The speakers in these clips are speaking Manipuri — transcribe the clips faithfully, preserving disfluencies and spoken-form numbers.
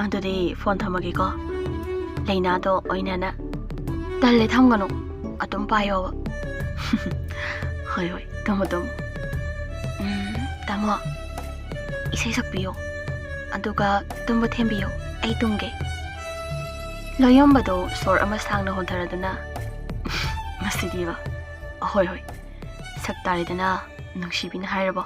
ꯑꯗꯨꯗꯤ ꯐꯣꯟ ꯊꯝꯃꯒꯦꯀꯣ꯫ ꯂꯩꯅꯥꯗꯣ ꯑꯣꯏꯅꯅ꯫ ꯇꯜꯂꯦ, ꯊꯝꯒꯅꯨ꯫ ꯑꯗꯨꯝ ꯄꯥꯏꯌꯣꯕ꯫ ꯍꯣꯏ, ꯍꯣꯏ, ꯇꯨꯝꯃꯣ, ꯇꯨꯝꯃꯣ꯫ ꯎꯝ, ꯇꯥꯃꯣ, ꯏꯁꯩ ꯁꯛꯄꯤꯌꯣ꯫ ꯑꯗꯨꯒ ꯇꯨꯝꯕ ꯊꯦꯝꯕꯤꯌꯣ꯫ ꯑꯩ ꯇꯨꯝꯒꯦ꯫ ꯂꯣꯌꯝꯕꯗꯣ ꯁꯣꯔ ꯑꯃ ꯁꯥꯡꯅ ꯍꯣꯟꯊꯔꯗꯨꯅ, ꯃꯁꯤꯗꯤꯕ꯫ ꯍꯣꯏ, ꯍꯣꯏ, ꯁꯛ ꯇꯥꯔꯦꯗꯅ, ꯅꯨꯡꯁꯤꯕꯤꯅ ꯍꯥꯏꯔꯕꯣ?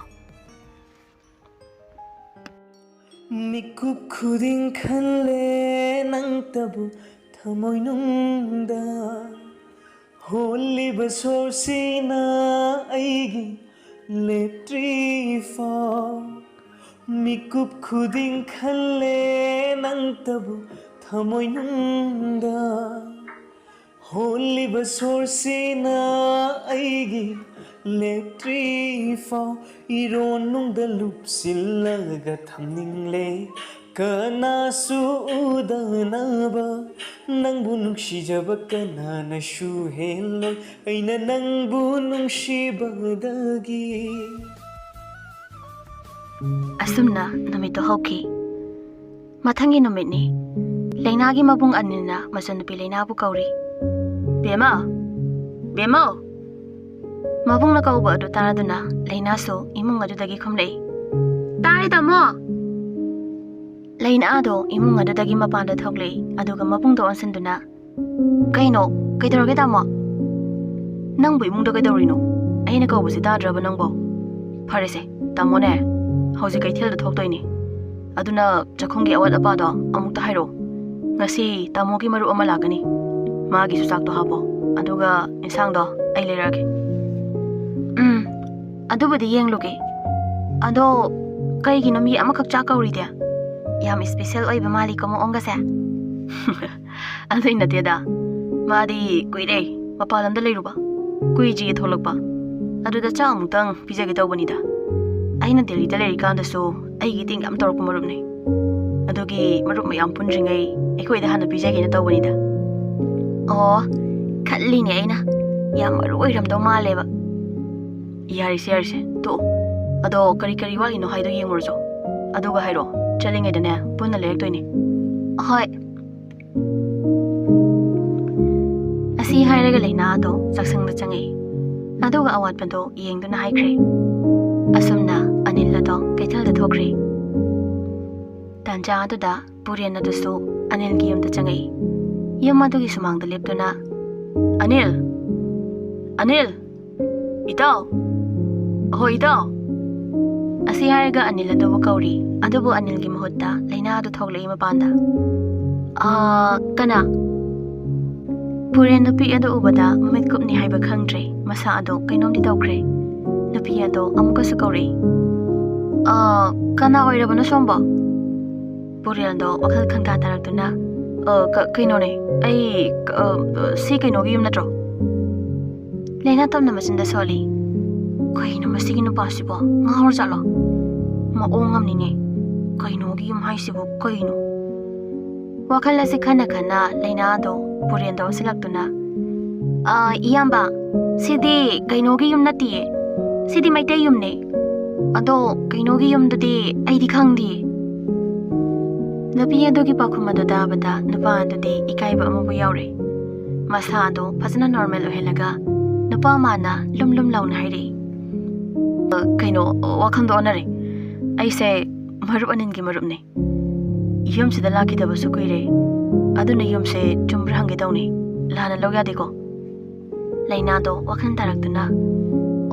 ꯃꯤꯀꯨꯞ ꯈꯨꯗꯤꯡ ꯈꯜꯂꯦ ꯅꯪꯇꯕꯨ ꯊꯃꯣꯏꯅꯨꯡꯗ꯫ ꯍꯣꯜꯂꯤꯕ ꯁꯣꯔꯁꯤꯅ ꯑꯩꯒꯤ ꯂꯦꯞꯇ꯭ꯔꯤꯐꯥꯎ꯫ ꯃꯤꯀꯨꯞ ꯈꯨꯗꯤꯡ ꯈꯜꯂꯦ ꯅꯪꯇꯕꯨ ꯊꯃꯣꯏꯅꯨꯡꯗ꯫ ꯍꯣꯜꯂꯤꯕ ꯁꯣꯔꯁꯤꯅ ꯑꯩꯒꯤ ꯂꯦꯞꯇ꯭ꯔꯤꯐꯥꯎ ꯏꯔꯣꯟꯅꯨꯡꯗ ꯂꯨꯞꯁꯤꯜꯂꯒ ꯊꯝꯅꯤꯡꯂꯦ꯫ ꯀꯅꯥꯁꯨ ꯎꯗꯅꯕ ꯅꯪꯕꯨ ꯅꯨꯡꯁꯤꯖꯕ ꯀꯅꯥꯅꯁꯨ ꯍꯦꯜꯂꯣꯏ꯫ ꯑꯩꯅ ꯅꯪꯕꯨ ꯅꯨꯡꯁꯤꯕꯗꯒꯤ꯫ ꯑꯁꯨꯝꯅ ꯅꯨꯃꯤꯠꯇꯣ ꯍꯧꯈꯤ꯫ ꯃꯊꯪꯒꯤ ꯅꯨꯃꯤꯠꯅꯤ꯫ ꯂꯩꯅꯥꯒꯤ ꯃꯕꯨꯡ ꯑꯅꯤꯜꯅ ꯃꯆꯟꯅꯨꯄꯤ ꯂꯩꯅꯥꯕꯨ ꯀꯧꯔꯤ꯫ "ꯕꯦꯝꯃ! ꯕꯦꯝꯃꯧ!" ꯃꯕꯨꯡꯅ ꯀꯧꯕ ꯑꯗꯨ ꯇꯥꯔꯗꯨꯅ ꯂꯩꯅꯥꯁꯨ ꯏꯃꯨꯡ ꯑꯗꯨꯗꯒꯤ ꯈꯨꯝꯂꯛꯏ꯫ "ꯇꯥꯔꯦ, ꯇꯥꯃꯣ!" ꯂꯩꯅꯥꯗꯣ ꯏꯃꯨꯡ ꯑꯗꯨꯗꯒꯤ ꯃꯄꯥꯟꯗ ꯊꯣꯛꯂꯛꯏ, ꯑꯗꯨꯒ ꯃꯕꯨꯡꯗ ꯑꯣꯟꯁꯤꯟꯗꯨꯅ, "ꯀꯩꯅꯣ? ꯀꯩꯗꯧꯔꯒꯦ, ꯇꯥꯃꯣ? ꯅꯪꯕꯨ ꯏꯃꯨꯡꯗ ꯀꯩꯗꯧꯔꯤꯅꯣ? ꯑꯩꯅ ꯀꯧꯕꯁꯤ ꯇꯥꯗ꯭ꯔꯕ ꯅꯪꯕꯣ? ꯐꯔꯦꯁꯦ, ꯇꯥꯃꯣꯅꯦ, ꯍꯧꯖꯤꯛ ꯀꯩꯊꯦꯜꯗ ꯊꯣꯛꯇꯣꯏꯅꯦ꯫ ꯑꯗꯨꯅ ꯆꯥꯛꯈꯨꯝꯒꯤ ꯑꯋꯥꯠ ꯑꯄꯥꯗꯣ ꯑꯃꯨꯛꯇ ꯍꯥꯏꯔꯛꯑꯣ꯫ ꯉꯁꯤ ꯇꯥꯃꯣꯒꯤ ꯃꯔꯨꯞ ꯑꯃ ꯂꯥꯛꯀꯅꯤ꯫ ꯃꯥꯒꯤꯁꯨ ꯆꯥꯛꯇꯣ ꯍꯥꯞꯄꯣ꯫ ꯑꯗꯨꯒ ꯏꯟꯁꯥꯡꯗꯣ ꯑꯩ ꯂꯩꯔꯛꯑꯒꯦ꯫" "ꯎꯝ, ꯑꯗꯨꯕꯨꯗꯤ ꯌꯦꯡꯂꯨꯒꯦ꯫ ꯑꯗꯣ ꯀꯩꯒꯤꯅꯣ ꯃꯤ ꯑꯃꯈꯛ ꯆꯥꯛ ꯀꯧꯔꯤꯗꯤ? ꯌꯥꯝ ꯏꯁꯄꯤꯁꯦꯜ ꯑꯣꯏꯕ ꯃꯥꯜꯂꯤꯀꯣ ꯃꯑꯣꯡꯒꯁꯦ?" "ꯑꯗꯨꯏ ꯅꯠꯇꯦꯗ, ꯃꯥꯗꯤ ꯀꯨꯏꯔꯦ ꯃꯄꯥꯟ ꯂꯝꯗ ꯂꯩꯔꯨꯕ, ꯀꯨꯏꯗ꯭ꯔꯤꯌꯦ ꯊꯣꯛꯂꯛꯄ꯫ ꯑꯗꯨꯗ ꯆꯥꯛ ꯑꯃꯨꯛꯇꯪ ꯄꯤꯖꯒꯦ ꯇꯧꯕꯅꯤꯗ꯫ ꯑꯩꯅ ꯗꯦꯜꯂꯤꯗ ꯂꯩꯔꯤꯀꯥꯟꯗꯁꯨ ꯑꯩꯒꯤ ꯏꯇꯦꯡ ꯌꯥꯝ ꯇꯧꯔꯛꯄ ꯃꯔꯨꯞꯅꯤ꯫ ꯑꯗꯨꯒꯤ ꯃꯔꯨꯞ ꯃꯌꯥꯝ ꯄꯨꯟꯗ꯭ꯔꯤꯉꯩ ꯑꯩꯈꯣꯏꯗ ꯍꯥꯟꯅ ꯄꯤꯖꯒꯦꯅ ꯇꯧꯕꯅꯤꯗ꯫" "ꯑꯣ, ꯈꯜꯂꯤꯅꯦ ꯑꯩꯅ꯫ ꯌꯥꯝ ꯃꯔꯨ ꯑꯣꯏꯔꯝꯗꯧ ꯃꯥꯜꯂꯦꯕ꯫" "ꯌꯥꯔꯦꯁꯦ, ꯌꯥꯔꯦꯁꯦ, ꯇꯣꯛꯑꯣ꯫ ꯑꯗꯣ ꯀꯔꯤ ꯀꯔꯤ ꯋꯥꯠꯂꯤꯅꯣ ꯍꯥꯏꯗꯣ ꯌꯦꯡꯉꯨꯔꯁꯦ꯫ ꯑꯗꯨꯒ ꯍꯥꯏꯔꯛꯑꯣ, ꯆꯠꯂꯤꯉꯩꯗꯅꯦ ꯄꯨꯟꯅ ꯂꯩꯔꯛꯇꯣꯏꯅꯦ꯫" ꯍꯣꯏ꯫ ꯑꯁꯤ ꯍꯥꯏꯔꯒ ꯂꯩꯅꯥ ꯑꯗꯣ ꯆꯥꯛꯁꯪꯗ ꯆꯪꯉꯛꯏ꯫ ꯑꯗꯨꯒ ꯑꯋꯥꯠꯄꯗꯣ ꯌꯦꯡꯗꯨꯅ ꯍꯥꯏꯈ꯭ꯔꯦ꯫ ꯑꯁꯨꯝꯅ ꯑꯅꯤꯜ ꯑꯗꯣ ꯀꯩꯊꯦꯜꯗ ꯊꯣꯛꯈ꯭ꯔꯦ꯫ ꯇꯥꯟꯖꯥ ꯑꯗꯨꯗ ꯄꯨꯔꯦꯟ ꯑꯗꯨꯁꯨ ꯑꯅꯤꯜꯒꯤ ꯌꯨꯝꯗ ꯆꯪꯉꯛꯏ꯫ ꯌꯨꯝ ꯑꯗꯨꯒꯤ ꯁꯨꯃꯥꯡꯗ ꯂꯦꯞꯇꯨꯅ, "ꯑꯅꯤꯜ! ꯑꯅꯤꯜ! ꯏꯇꯥꯎ! ꯑꯍꯣ, ꯏꯇꯥꯎ!" ꯑꯁꯤ ꯍꯥꯏꯔꯒ ꯑꯅꯤꯜ ꯑꯗꯨꯕꯨ ꯀꯧꯔꯤ꯫ ꯑꯗꯨꯕꯨ ꯑꯅꯤꯜꯒꯤ ꯃꯍꯨꯠꯇ ꯂꯩꯅꯥ ꯑꯗꯨ ꯊꯣꯛꯂꯛꯏ ꯃꯄꯥꯟꯗ꯫ "ꯑꯥ, ꯀꯅꯥ?" ꯄꯨꯔꯦꯟ ꯅꯨꯄꯤ ꯑꯗꯨ ꯎꯕꯗ ꯃꯃꯤꯠ ꯀꯨꯞꯅꯤ ꯍꯥꯏꯕ ꯈꯪꯗ꯭ꯔꯦ꯫ ꯃꯁꯥ ꯑꯗꯨ ꯀꯩꯅꯣꯝꯗꯤ ꯇꯧꯈ꯭ꯔꯦ꯫ ꯅꯨꯄꯤ ꯑꯗꯨ ꯑꯃꯨꯛꯀꯁꯨ ꯀꯧꯔꯛꯏ꯫ "ꯑꯥ, ꯀꯅꯥ ꯑꯣꯏꯔꯕꯅꯣ ꯁꯣꯝꯕꯣ?" ꯄꯨꯔꯦꯟꯗꯣ ꯋꯥꯈꯜ ꯈꯪꯇꯥ ꯇꯥꯔꯛꯇꯨꯅ, "ꯑ, ꯀ-, ꯀꯩꯅꯣꯅꯦ, ꯑꯩ, ꯀ-, ꯑ, ꯁꯤ ꯀꯩꯅꯣꯒꯤ ꯌꯨꯝ ꯅꯠꯇ꯭ꯔꯣ?" ꯂꯩꯅꯥ ꯇꯞꯅ ꯃꯆꯤꯟꯗ ꯁꯣꯜꯂꯤ꯫ "ꯀꯩꯅꯣ ꯃꯁꯤꯒꯤ ꯅꯨꯄꯥꯁꯤꯕꯣ? ꯉꯥꯎꯔꯖꯥꯠꯂꯣ? ꯃꯑꯣꯡ ꯑꯃꯅꯤꯅꯦ꯫ ꯀꯩꯅꯣꯒꯤ ꯌꯨꯝ ꯍꯥꯏꯁꯤꯕꯨ ꯀꯩꯅꯣ?" ꯋꯥꯈꯜ ꯑꯁꯤ ꯈꯟꯅ ꯈꯟꯅ ꯂꯩꯅꯥꯗꯣ ꯄꯨꯔꯦꯟꯗ ꯑꯣꯟꯁꯤꯜꯂꯛꯇꯨꯅ, "ꯑ, ꯏꯌꯥꯝꯕ, ꯁꯤꯗꯤ ꯀꯩꯅꯣꯒꯤ ꯌꯨꯝ ꯅꯠꯇꯤꯌꯦ꯫ ꯁꯤꯗꯤ ꯃꯩꯇꯩ ꯌꯨꯝꯅꯦ꯫ ꯑꯗꯣ ꯀꯩꯅꯣꯒꯤ ꯌꯨꯝꯗꯨꯗꯤ ꯑꯩꯗꯤ ꯈꯪꯗꯤꯌꯦ꯫" ꯅꯨꯄꯤ ꯑꯗꯨꯒꯤ ꯄꯥꯎꯈꯨꯝ ꯑꯗꯨ ꯇꯥꯕꯗ ꯅꯨꯄꯥ ꯑꯗꯨꯗꯤ ꯏꯀꯥꯏꯕ ꯑꯃꯕꯨ ꯌꯥꯎꯔꯦ꯫ ꯃꯁꯥ ꯑꯗꯨ ꯐꯖꯅ ꯅꯣꯔꯃꯦꯜ ꯑꯣꯏꯍꯜꯂꯒ ꯅꯨꯄꯥ ꯃꯥꯅ ꯂꯨꯝ ꯂꯨꯝ ꯂꯥꯎꯅ ꯍꯥꯏꯔꯛꯏ꯫ "ꯑ, ꯀꯩꯅꯣ, ꯋꯥꯈꯜꯗꯣ ꯑꯣꯟꯅꯔꯦ꯫ ꯑꯩꯁꯦ ꯃꯔꯨꯞ ꯑꯅꯤꯜꯒꯤ ꯃꯔꯨꯞꯅꯦ꯫ ꯌꯨꯝꯁꯤꯗ ꯂꯥꯛꯈꯤꯗꯕꯁꯨ ꯀꯨꯏꯔꯦ꯫ ꯑꯗꯨꯅ ꯌꯨꯝꯁꯦ ꯆꯨꯝꯕ꯭ꯔꯥ ꯍꯪꯒꯦ ꯇꯧꯅꯤ꯫ ꯂꯥꯟꯅ ꯂꯧ ꯌꯥꯗꯦꯀꯣ?" ꯂꯩꯅꯥꯗꯣ ꯋꯥꯈꯜ ꯇꯥꯔꯛꯇꯨꯅ,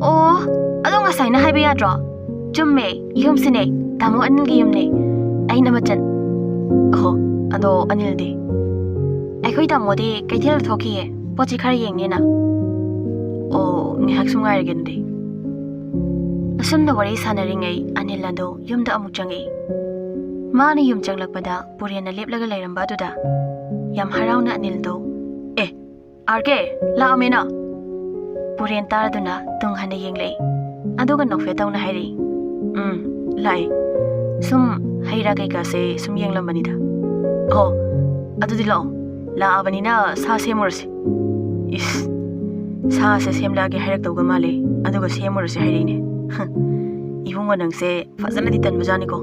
"ꯑꯣ, ꯑꯗꯣ ꯉꯁꯥꯏꯅ ꯍꯥꯏꯕ ꯌꯥꯗ꯭ꯔꯣ? ꯆꯨꯝꯃꯦ, ꯌꯨꯝꯁꯤꯅꯦ, ꯇꯥꯃꯣ ꯑꯅꯤꯜꯒꯤ ꯌꯨꯝꯅꯦ꯫ ꯑꯩꯅ ꯃꯆꯟ꯫" "ꯑꯍꯣ, ꯑꯗꯣ ꯑꯅꯤꯜꯗꯤ?" "ꯑꯩꯈꯣꯏ ꯇꯥꯃꯣꯗꯤ ꯀꯩꯊꯦꯜꯗ ꯊꯣꯛꯈꯤꯌꯦ, ꯄꯣꯠ ꯆꯩ ꯈꯔ ꯌꯦꯡꯅꯦꯅ꯫" "ꯑꯣ, ꯉꯥꯏꯍꯥꯛ ꯁꯨꯝ ꯉꯥꯏꯔꯒꯦ ꯑꯗꯨꯗꯤ꯫" ꯑꯁꯨꯝꯅ ꯋꯥꯔꯤ ꯁꯥꯟꯅꯔꯤꯉꯩ ꯑꯅꯤꯜ ꯑꯗꯣ ꯌꯨꯝꯗ ꯑꯃꯨꯛ ꯆꯪꯉꯛꯏ꯫ ꯃꯥꯅ ꯌꯨꯝ ꯆꯪꯂꯛꯄꯗ ꯄꯨꯔꯦꯟꯅ ꯂꯦꯞꯂꯒ ꯂꯩꯔꯝꯕ ꯑꯗꯨꯗ ꯌꯥꯝ ꯍꯔꯥꯎꯅ ꯑꯅꯤꯜꯗꯣ, "ꯑꯦ, ꯑꯥꯔ ꯀꯦ, ꯂꯥꯛꯑꯝꯃꯦꯅ?" ꯄꯨꯔꯦꯟ ꯇꯥꯔꯗꯨꯅ ꯇꯨꯡ ꯍꯟꯅ ꯌꯦꯡꯂꯛꯏ꯫ ꯑꯗꯨꯒ ꯅꯣꯛꯐꯦꯠ ꯇꯧꯅ ꯍꯥꯏꯔꯛꯏ, "ꯎꯝ, ꯂꯥꯛꯑꯦ꯫ ꯁꯨꯝ ꯍꯩ ꯔꯥ ꯀꯩꯀꯥꯁꯦ ꯁꯨꯝ ꯌꯦꯡꯂꯝꯕꯅꯤꯗ꯫" "ꯑꯣ, ꯑꯗꯨꯗꯤ ꯂꯥꯛꯑꯣ꯫ ꯂꯥꯛꯑꯕꯅꯤꯅ ꯁꯥ ꯁꯦꯝꯃꯨꯔꯁꯤ꯫" "ꯏꯁ, ꯁꯥꯁꯦ ꯁꯦꯝꯂꯛꯑꯒꯦ ꯍꯥꯏꯔꯛꯇꯧꯒ ꯃꯥꯜꯂꯦ, ꯑꯗꯨꯒ ꯁꯦꯝꯃꯨꯔꯁꯤ ꯍꯥꯏꯔꯛꯏꯅꯦ꯫ ꯏꯕꯨꯡꯉꯣ, ꯅꯪꯁꯦ ꯐꯖꯅꯗꯤ ꯇꯟꯕꯖꯥꯠꯅꯤꯀꯣ꯫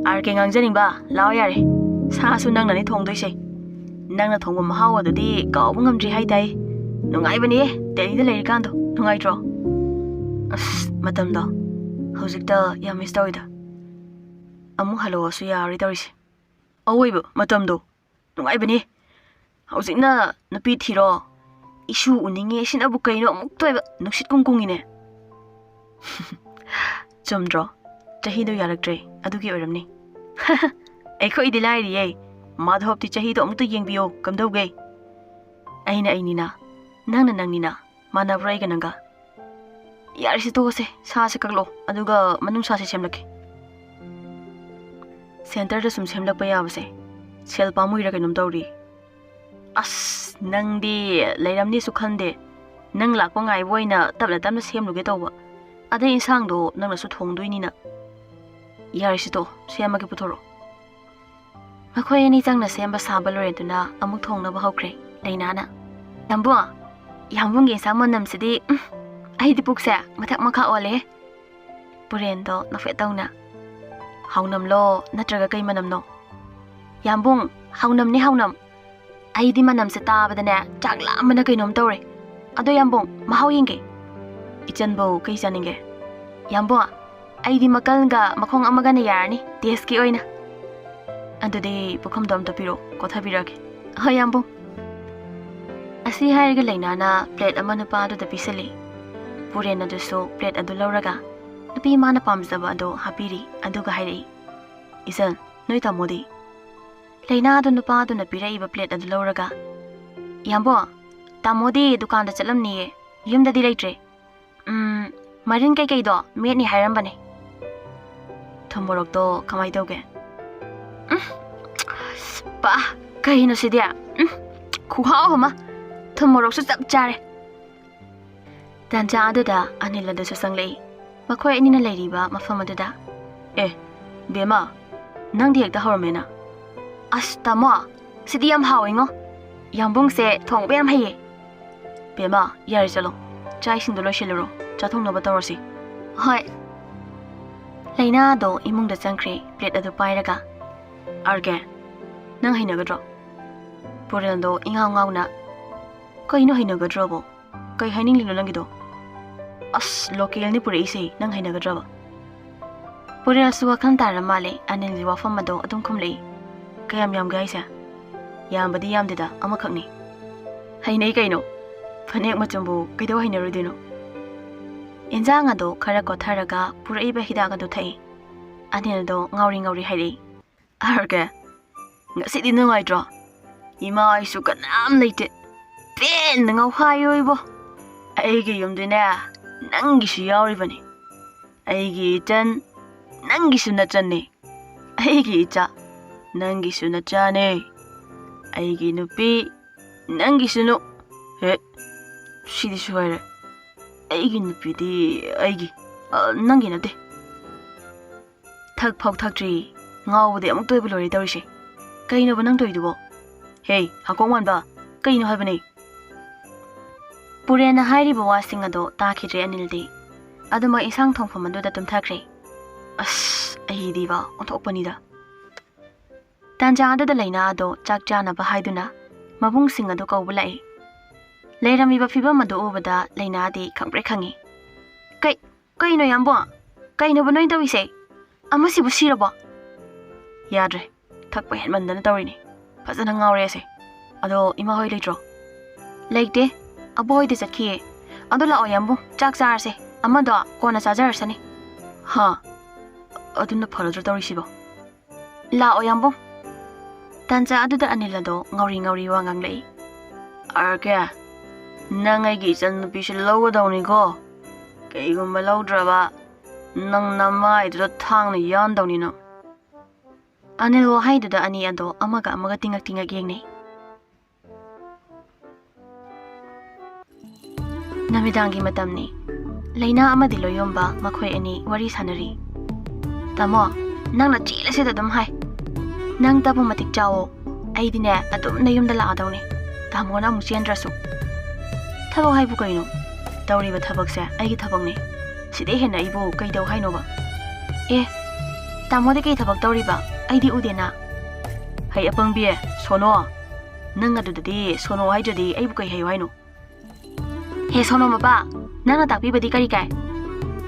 ꯑꯥꯔ ꯀꯦ ꯉꯥꯡꯖꯅꯤꯡꯕ, ꯂꯥꯛꯑꯣ ꯌꯥꯔꯦ꯫ ꯁꯥꯁꯨ ꯅꯪꯅꯅꯤ ꯊꯣꯡꯗꯣꯏꯁꯦ꯫ ꯅꯪꯅ ꯊꯣꯡꯕ ꯃꯍꯥꯎ ꯑꯗꯨꯗꯤ ꯀꯥꯎꯕ ꯉꯝꯗ꯭ꯔꯤ ꯍꯥꯏꯇꯥꯏ꯫ ꯅꯨꯡꯉꯥꯏꯕꯅꯦ, ꯗꯦꯜꯂꯤꯗ ꯂꯩꯔꯤꯀꯥꯟꯗꯣ꯫ ꯅꯨꯡꯉꯥꯏꯇ꯭ꯔꯣ? ꯑꯁ, ꯃꯇꯝꯗꯣ꯫ ꯍꯧꯖꯤꯛꯇ ꯌꯥꯝ ꯃꯤꯁ ꯇꯧꯋꯤꯗ꯫ ꯑꯃꯨꯛ ꯍꯜꯂꯛꯑꯣꯁꯨ ꯌꯥꯔꯣꯏ ꯇꯧꯔꯤꯁꯦ꯫ ꯑꯋꯣꯏꯕ ꯃꯇꯝꯗꯣ꯫ ꯅꯨꯡꯉꯥꯏꯕꯅꯦ꯫ ꯍꯧꯖꯤꯛꯅ ꯅꯨꯄꯤ ꯊꯤꯔꯣ, ꯏꯁꯨ ꯎꯅꯤꯡꯉꯦ ꯁꯤꯅꯕꯨ ꯀꯩꯅꯣ ꯑꯃꯨꯛꯇ ꯑꯣꯏꯕ ꯅꯨꯡꯁꯤꯠ ꯀꯨꯝ ꯀꯨꯡꯉꯤꯅꯦ꯫ ꯆꯨꯝꯗ꯭ꯔꯣ? ꯆꯍꯤꯗꯣ ꯌꯥꯔꯛꯇ꯭ꯔꯦ, ꯑꯗꯨꯒꯤ ꯑꯣꯏꯔꯝꯅꯤ꯫ ꯑꯩꯈꯣꯏꯗꯤ ꯂꯥꯏꯔꯤꯌꯦ꯫ ꯃꯥꯙꯕꯇꯤ ꯆꯍꯤꯗꯣ ꯑꯃꯨꯛꯇ ꯌꯦꯡꯕꯤꯌꯣ, ꯀꯝꯗꯧꯒꯦ? ꯑꯩꯅ ꯑꯩꯅꯤꯅ, ꯅꯪꯅ ꯅꯪꯅꯤꯅ, ꯃꯥꯟꯅꯕ꯭ꯔꯣ ꯑꯩꯒ ꯅꯪꯒ? ꯌꯥꯔꯦꯁꯦ, ꯇꯣꯛꯑꯁꯦ, ꯁꯥꯁꯦ ꯀꯛꯂꯣ, ꯑꯗꯨꯒ ꯃꯅꯨꯡ ꯁꯥꯁꯦ ꯁꯦꯝꯂꯛꯀꯦ꯫ ꯁꯦꯟꯇꯔꯗ ꯁꯨꯝ ꯁꯦꯝꯂꯛꯄ ꯌꯥꯕꯁꯦ ꯁꯦꯜ ꯄꯥꯝꯃꯨꯏꯔ ꯀꯩꯅꯣꯝ ꯇꯧꯔꯤ꯫ ꯑꯁ, ꯅꯪꯗꯤ ꯂꯩꯔꯝꯅꯤꯁꯨ ꯈꯟꯗꯦ꯫ ꯅꯪ ꯂꯥꯛꯄ ꯉꯥꯏꯕ ꯑꯣꯏꯅ ꯇꯞꯅ ꯇꯞꯅ ꯁꯦꯝꯂꯨꯒꯦ ꯇꯧꯕ꯫ ꯑꯗꯩ ꯏꯟꯁꯥꯡꯗꯣ ꯅꯪꯅꯁꯨ ꯊꯣꯡꯗꯣꯏꯅꯤꯅ꯫ ꯌꯥꯔꯦꯁꯦ ꯇꯣ, ꯁꯦꯝꯃꯒꯦ, ꯄꯨꯊꯣꯔꯛꯑꯣ꯫ ꯃꯈꯣꯏ ꯑꯅꯤ ꯆꯪꯅ ꯁꯦꯝꯕ ꯁꯥꯕ ꯂꯣꯏꯔꯗꯨꯅ ꯑꯃꯨꯛ ꯊꯣꯡꯅꯕ ꯍꯧꯈ꯭ꯔꯦ ꯂꯩꯅꯥꯅ꯫ ꯌꯥꯝꯕꯨꯡ, ꯌꯥꯝꯕꯨꯡꯒꯤ ꯏꯟꯁꯥꯡ ꯃꯅꯝꯁꯤꯗꯤ, ꯎꯝ, ꯑꯩꯗꯤ ꯄꯨꯛꯁꯦ ꯃꯊꯛ ꯃꯈꯥ ꯑꯣꯜꯂꯦ꯫ ꯄꯨꯔꯦꯟꯗꯣ ꯅꯣꯛꯐꯦꯠ ꯇꯧꯅ꯫ ꯍꯥꯎꯅꯝꯂꯣ ꯅꯠꯇ꯭ꯔꯒ ꯀꯩ ꯃꯅꯝꯅꯣ? ꯌꯥꯝꯕꯨꯡ, ꯍꯥꯎꯅꯝꯅꯦ ꯍꯥꯎꯅꯝ꯫ ꯑꯩꯗꯤ ꯃꯅꯝꯁꯦ ꯇꯥꯕꯗꯅꯦ ꯆꯥꯛ ꯂꯥꯝꯕꯅ ꯀꯩꯅꯣꯝ ꯇꯧꯔꯦ꯫ ꯑꯗꯣ ꯌꯥꯝꯕꯨꯡ, ꯃꯍꯥꯎ ꯌꯦꯡꯒꯦ꯫ ꯏꯆꯟꯕꯨ ꯀꯩ ꯆꯥꯅꯤꯡꯒꯦ? ꯌꯥꯝꯕꯨꯡ, ꯑꯩꯗꯤ ꯃꯀꯜꯒ ꯃꯈꯣꯡ ꯑꯃꯒꯅ ꯌꯥꯔꯅꯤ, ꯇꯦꯁꯀꯤ ꯑꯣꯏꯅ꯫ ꯑꯗꯨꯗꯤ ꯄꯨꯈꯝꯗꯣ ꯑꯝꯇ ꯄꯤꯔꯛꯑꯣ, ꯀꯣꯊꯕꯤꯔꯛꯑꯒꯦ꯫ ꯍꯣꯏ ꯌꯥꯝꯕꯨꯡ꯫ ꯑꯁꯤ ꯍꯥꯏꯔꯒ ꯂꯩꯅꯥꯅ ꯄ꯭ꯂꯦꯠ ꯑꯃ ꯅꯨꯄꯥ ꯑꯗꯨꯗ ꯄꯤꯁꯜꯂꯤ꯫ ꯄꯨꯔꯦꯟ ꯑꯗꯨꯁꯨ ꯄ꯭ꯂꯦꯠ ꯑꯗꯨ ꯂꯧꯔꯒ ꯅꯨꯄꯤ ꯃꯥꯅ ꯄꯥꯝꯖꯕ ꯑꯗꯨ ꯍꯥꯞꯄꯤꯔꯤ, ꯑꯗꯨꯒ ꯍꯥꯏꯔꯛꯏ, "ꯏꯆꯟ, ꯅꯣꯏ ꯇꯥꯃꯣꯗꯤ?" ꯂꯩꯅꯥꯗꯨ ꯅꯨꯄꯥꯗꯨꯅ ꯄꯤꯔꯛꯏꯕ ꯄ꯭ꯂꯦꯠ ꯑꯗꯨ ꯂꯧꯔꯒ, "ꯌꯥꯝꯕꯨꯡ, ꯇꯥꯃꯣꯗꯤ ꯗꯨꯀꯥꯟꯗ ꯆꯠꯂꯝꯅꯤꯌꯦ, ꯌꯨꯝꯗꯗꯤ ꯂꯩꯇ꯭ꯔꯦ꯫ ꯎꯝ, ꯃꯔꯤꯟ ꯀꯩꯀꯩꯗꯣ ꯃꯦꯠꯅꯤ ꯍꯥꯏꯔꯝꯕꯅꯦ꯫ ꯊꯨꯝ ꯃꯣꯔꯣꯛꯇꯣ ꯀꯃꯥꯏ ꯇꯧꯒꯦ?" ꯎꯝ, ꯄꯥ, ꯀꯩꯅꯣ ꯁꯤꯗꯤ? ꯎꯝ, ꯈꯨꯍꯥꯎ ꯑꯃ꯫ ꯊꯨꯝ ꯃꯣꯔꯣꯛꯁꯨ ꯆꯞ ꯆꯥꯔꯦ꯫ ꯇꯥꯟꯖꯥ ꯑꯗꯨꯗ ꯑꯅꯤꯜ ꯑꯗꯨꯁꯨ ꯆꯪꯂꯛꯏ꯫ ꯃꯈꯣꯏ ꯑꯅꯤꯅ ꯂꯩꯔꯤꯕ ꯃꯐꯝ ꯑꯗꯨꯗ꯫ "ꯑꯦ, ꯕꯦꯝꯃ, ꯅꯪꯗꯤ ꯍꯦꯛꯇ ꯍꯧꯔꯝꯃꯦꯅ?" "ꯑꯁ, ꯇꯥꯃꯣ, ꯁꯤꯗꯤ ꯌꯥꯝ ꯍꯥꯎꯋꯤꯉꯣ꯫ ꯌꯥꯝꯕꯨꯡꯁꯦ ꯊꯣꯡꯕ ꯌꯥꯝ ꯍꯩꯌꯦ꯫" "ꯕꯦꯝꯃ, ꯌꯥꯔꯦ, ꯆꯠꯂꯣ꯫ ꯆꯥꯛ ꯏꯁꯤꯡꯗꯣ ꯂꯣꯏꯁꯤꯜꯂꯨꯔꯣ꯫ ꯆꯥꯛ ꯊꯣꯡꯅꯕ ꯇꯧꯔꯁꯤ꯫" "ꯍꯣꯏ꯫" ꯂꯩꯅꯥꯗꯣ ꯏꯃꯨꯡꯗ ꯆꯪꯈ꯭ꯔꯦ, ꯄ꯭ꯂꯦꯠ ꯑꯗꯨ ꯄꯥꯏꯔꯒ꯫ "ꯑꯥꯔ ꯀꯦ, ꯅꯪ ꯍꯩꯅꯒꯗ꯭ꯔꯣ? ꯄꯨꯔꯦꯜꯗꯣ ꯏꯉꯥꯎ ꯉꯥꯎꯅ, "ꯀꯩꯅꯣ ꯍꯩꯅꯒꯗ꯭ꯔꯣꯕꯣ? ꯀꯩ ꯍꯥꯏꯅꯤꯡꯂꯤꯅꯣ ꯅꯪꯒꯤꯗꯣ? ꯑꯁ, ꯂꯣꯀꯦꯜꯅꯤ ꯄꯨꯔꯛꯏꯁꯦ, ꯅꯪ ꯍꯩꯅꯒꯗ꯭ꯔꯕ?" ꯄꯨꯔꯦꯜꯁꯨ ꯋꯥꯈꯜ ꯇꯥꯔ ꯃꯥꯜꯂꯦ, ꯑꯅꯤꯜꯒꯤ ꯋꯥꯐꯝ ꯑꯗꯣ ꯑꯗꯨꯝ ꯈꯨꯝꯂꯛꯏ꯫ "ꯀꯌꯥꯝ ꯌꯥꯝꯒꯦ ꯍꯥꯏꯁꯦ?" "ꯌꯥꯝꯕꯗꯤ ꯌꯥꯝꯗꯦꯗ, ꯑꯃꯈꯛꯅꯤ꯫" "ꯍꯩꯅꯩ ꯀꯩꯅꯣ, ꯐꯅꯦꯛ ꯃꯆꯨꯝꯕꯨ ꯀꯩꯗꯧ ꯍꯩꯅꯔꯣꯏꯗꯣꯏꯅꯣ?" ꯏꯟꯖꯥꯡ ꯑꯗꯣ ꯈꯔ ꯀꯣꯠꯊꯔꯒ ꯄꯨꯔꯛꯏꯕ ꯍꯤꯗꯥꯛ ꯑꯗꯨ ꯊꯛꯏ꯫ ꯑꯅꯤꯜꯗꯣ ꯉꯥꯎꯔꯤ ꯉꯥꯎꯔꯤ ꯍꯥꯏꯔꯛꯏ, "ꯑꯥꯔꯒꯦ, ꯉꯁꯤꯗꯤ ꯅꯨꯡꯉꯥꯏꯇ꯭ꯔꯣ? ꯏꯃꯥ ꯑꯩꯁꯨ ꯀꯅꯥꯝ ꯂꯩꯇꯦ꯫ ꯄꯦꯟꯅ ꯉꯥꯎꯈꯥꯏꯌꯣ ꯏꯕꯣ꯫ ꯑꯩꯒꯤ ꯌꯨꯝꯗꯤꯅꯦ, ꯅꯪꯒꯤꯁꯨ ꯌꯥꯎꯔꯤꯕꯅꯤ꯫ ꯑꯩꯒꯤ ꯏꯆꯟ, ꯅꯪꯒꯤꯁꯨ ꯅꯆꯟꯅꯤ꯫ ꯑꯩꯒꯤ ꯏꯆꯥ, ꯅꯪꯒꯤꯁꯨ ꯅꯆꯥꯅꯦ꯫ ꯑꯩꯒꯤ ꯅꯨꯄꯤ, ꯅꯪꯒꯤꯁꯨ ꯅꯨ-, ꯍꯦ, ꯁꯤꯗꯤ ꯁꯣꯏꯔꯦ꯫ ꯑꯩꯒꯤ ꯅꯨꯄꯤꯗꯤ ꯑꯩꯒꯤ, ꯑ, ꯅꯪꯒꯤ ꯅꯠꯇꯦ꯫" ꯊꯛ ꯐꯥꯎ ꯊꯛꯇ꯭ꯔꯤ, ꯉꯥꯎꯕꯗꯤ ꯑꯃꯨꯛꯇ ꯑꯣꯏꯕ ꯂꯣꯏꯔꯦ ꯇꯧꯔꯤꯁꯦ꯫ "ꯀꯩꯅꯣꯕ ꯅꯪ ꯇꯧꯔꯤꯗꯨꯕꯣ? ꯍꯦ, ꯍꯥꯀꯣꯡ ꯃꯥꯟꯕ, ꯀꯩꯅꯣ ꯍꯥꯏꯕꯅꯦ?" ꯄꯨꯔꯦꯟꯅ ꯍꯥꯏꯔꯤꯕ ꯋꯥꯁꯤꯡ ꯑꯗꯣ ꯇꯥꯈꯤꯗ꯭ꯔꯦ ꯑꯅꯤꯜꯗꯤ꯫ ꯑꯗꯨꯃꯛ ꯏꯟꯁꯥꯡ ꯊꯣꯡꯐꯝ ꯑꯗꯨꯗ ꯇꯨꯝꯊꯈ꯭ꯔꯦ꯫ ꯑꯁ, ꯑꯩꯗꯤꯕ ꯑꯣꯟꯊꯣꯛꯄꯅꯤꯗ꯫ ꯇꯥꯟꯖꯥ ꯑꯗꯨꯗ ꯂꯩꯅꯥ ꯑꯗꯣ ꯆꯥꯛ ꯆꯥꯅꯕ ꯍꯥꯏꯗꯨꯅ ꯃꯕꯨꯡꯁꯤꯡ ꯑꯗꯨ ꯀꯧꯕ ꯂꯥꯛꯏ꯫ ꯂꯩꯔꯝꯃꯤꯕ ꯐꯤꯕꯝ ꯑꯗꯨ ꯎꯕꯗ ꯂꯩꯅꯥꯗꯤ ꯈꯪꯄ꯭ꯔꯦꯛ ꯈꯪꯉꯤ꯫ "ꯀꯩ, ꯀꯩꯅꯣ ꯌꯥꯝꯕꯣ? ꯀꯩꯅꯣꯕ ꯅꯣꯏ ꯇꯧꯔꯤꯁꯦ? ꯑꯃꯁꯤꯕꯨ ꯁꯤꯔꯕꯣ?" "ꯌꯥꯗ꯭ꯔꯦ, ꯊꯛꯄ ꯍꯦꯟꯃꯟꯗꯅ ꯇꯧꯔꯤꯅꯦ꯫ ꯐꯖꯅ ꯉꯥꯎꯔꯦ ꯑꯁꯦ꯫ ꯑꯗꯣ ꯏꯃꯥ ꯍꯣꯏ ꯂꯩꯇ꯭ꯔꯣ?" "ꯂꯩꯇꯦ, ꯑꯕꯣꯛ ꯍꯣꯏꯗ ꯆꯠꯈꯤꯌꯦ꯫ ꯑꯗꯣ ꯂꯥꯛꯑꯣ ꯌꯥꯝꯕꯨꯡ, ꯆꯥꯛ ꯆꯥꯔꯁꯦ꯫ ꯑꯃꯗꯣ ꯀꯣꯟꯅ ꯆꯥꯖꯔꯁꯅꯤ꯫" "ꯍꯥ? ꯑꯗꯨꯅ ꯐꯔꯗ꯭ꯔꯣ ꯇꯧꯔꯤꯁꯤꯕꯣ?" "ꯂꯥꯛꯑꯣ ꯌꯥꯝꯕꯨꯡ꯫" ꯇꯥꯟꯖꯥ ꯑꯗꯨꯗ ꯑꯅꯤꯜ ꯑꯗꯣ ꯉꯥꯎꯔꯤ ꯉꯥꯎꯔꯤ ꯋꯥ ꯉꯥꯡꯂꯛꯏ꯫ "ꯑꯥꯔꯀꯦ, ꯅꯪ ꯑꯩꯒꯤ ꯏꯆꯟꯅꯨꯄꯤꯁꯦ ꯂꯧꯒꯗꯧꯅꯤꯀꯣ꯫ ꯀꯩꯒꯨꯝꯕ ꯂꯧꯗ꯭ꯔꯕ, ꯅꯪ ꯅꯃꯥꯏꯗꯨꯗ ꯊꯥꯡꯅ ꯌꯥꯟꯗꯧꯅꯤ ꯅꯪ꯫" ꯑꯅꯤꯜ ꯋꯥꯍꯩꯗꯨꯗ ꯑꯅꯤ ꯑꯗꯣ ꯑꯃꯒ ꯑꯃꯒ ꯇꯤꯡꯉꯛ ꯇꯤꯡꯉꯛ ꯌꯦꯡꯅꯩ꯫ ꯅꯨꯃꯤꯗꯥꯡꯒꯤ ꯃꯇꯝꯅꯤ꯫ ꯂꯩꯅꯥ ꯑꯃꯗꯤ ꯂꯣꯌꯣꯝꯕ ꯃꯈꯣꯏ ꯑꯅꯤ ꯋꯥꯔꯤ ꯁꯥꯟꯅꯔꯤ꯫ "ꯇꯥꯃꯣ, ꯅꯪꯅ ꯆꯦꯜꯂꯁꯤꯗ ꯑꯗꯨꯝ ꯍꯥꯏ꯫ ꯅꯪ ꯇꯥꯕ ꯃꯇꯤꯛ ꯆꯥꯎꯋꯣ꯫ ꯑꯩꯗꯤꯅꯦ, ꯑꯗꯨꯝ ꯅꯌꯨꯝꯗ ꯂꯥꯛꯑꯗꯧꯅꯤ, ꯇꯥꯃꯣꯅ ꯑꯃꯨꯛ ꯆꯦꯟꯗ꯭ꯔꯁꯨ꯫" "ꯊꯕꯛ ꯍꯥꯏꯕꯨ ꯀꯩꯅꯣ? ꯇꯧꯔꯤꯕ ꯊꯕꯛꯁꯦ ꯑꯩꯒꯤ ꯊꯕꯛꯅꯤ꯫ ꯁꯤꯗꯩ ꯍꯦꯟꯅ ꯑꯩꯕꯨ ꯀꯩ ꯇꯧ ꯍꯥꯏꯅꯣꯕ?" "ꯑꯦ, ꯇꯥꯃꯣꯗꯤ ꯀꯩ ꯊꯕꯛ ꯇꯧꯔꯤꯕ? ꯑꯩꯗꯤ ꯎꯗꯦꯅ꯫" ꯍꯩ ꯑꯄꯪꯕꯤ, ꯁꯣꯅꯣ꯫ ꯅꯪ ꯑꯗꯨꯗꯗꯤ ꯁꯣꯅꯣ ꯍꯥꯏꯗ꯭ꯔꯗꯤ ꯑꯩꯕꯨ ꯀꯩ ꯍꯩꯌꯨ ꯍꯥꯏꯅꯣ? ꯍꯦ ꯁꯣꯅꯣ ꯃꯄꯥ, ꯅꯪꯅ ꯇꯥꯛꯄꯤꯕꯗꯤ ꯀꯔꯤ ꯀꯥꯏ?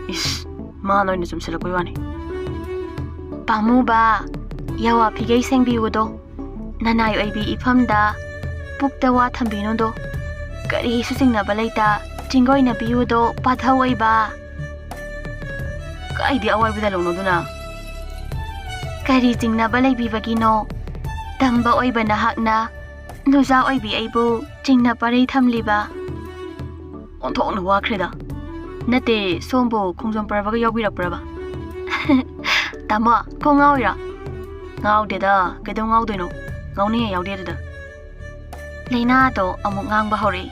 ꯏꯁ, ꯃꯥꯅ ꯑꯣꯏꯅ ꯆꯨꯝꯁꯤꯜꯂꯛꯄꯩ ꯋꯥꯅꯤ꯫ ꯄꯥꯝꯃꯨꯕ, ꯌꯥꯋꯥ ꯐꯤꯒꯩ ꯁꯦꯡꯕꯤꯌꯨꯗꯣ꯫ ꯅꯅꯥꯏ ꯑꯣꯏꯕꯤ ꯏꯐꯝꯗ ꯄꯨꯛꯇ ꯋꯥ ꯊꯝꯕꯤꯅꯨꯗꯣ꯫ ꯀꯔꯤꯁꯨ ꯆꯤꯡꯅꯕ ꯂꯩꯇ ꯆꯤꯡꯒꯣꯏꯅꯕꯤꯌꯨꯗꯣ ꯄꯥꯊꯧ ꯑꯣꯏꯕ꯫ ꯀꯥꯏꯗꯤ ꯑꯋꯥꯏꯕꯗ ꯂꯧꯅꯗꯨꯅ? ꯀꯔꯤ ꯆꯤꯡꯅꯕ ꯂꯩꯕꯤꯕꯒꯤꯅꯣ? ꯇꯝꯕ ꯑꯣꯏꯕ ꯅꯍꯥꯛꯅ ꯅꯨꯖꯥ ꯑꯣꯏꯕꯤ ꯑꯩꯕꯨ ꯆꯤꯡꯅ ꯄꯔꯩ ꯊꯝꯂꯤꯕ꯫ ꯑꯣꯟꯊꯣꯛꯅ ꯋꯥꯈ꯭ꯔꯦꯗ꯫ ꯅꯠꯇꯦ, ꯁꯣꯝꯕꯨ ꯈꯣꯡꯖꯣꯝ ꯄꯔꯕꯒ ꯌꯥꯎꯕꯤꯔꯛꯄ꯭ꯔꯕ? ꯇꯥꯃꯣ, ꯀꯣꯛ ꯉꯥꯎꯔꯤꯔꯣ? ꯉꯥꯎꯗꯦꯗ, ꯀꯩꯗꯧ ꯉꯥꯎꯗꯣꯏꯅꯣ? ꯉꯥꯎꯅꯤꯡꯉꯥꯏ ꯌꯥꯎꯗꯦ ꯑꯗꯨꯗ꯫ ꯂꯩꯅꯥꯗꯣ ꯑꯃꯨꯛ ꯉꯥꯡꯕ ꯍꯧꯔꯛꯏ꯫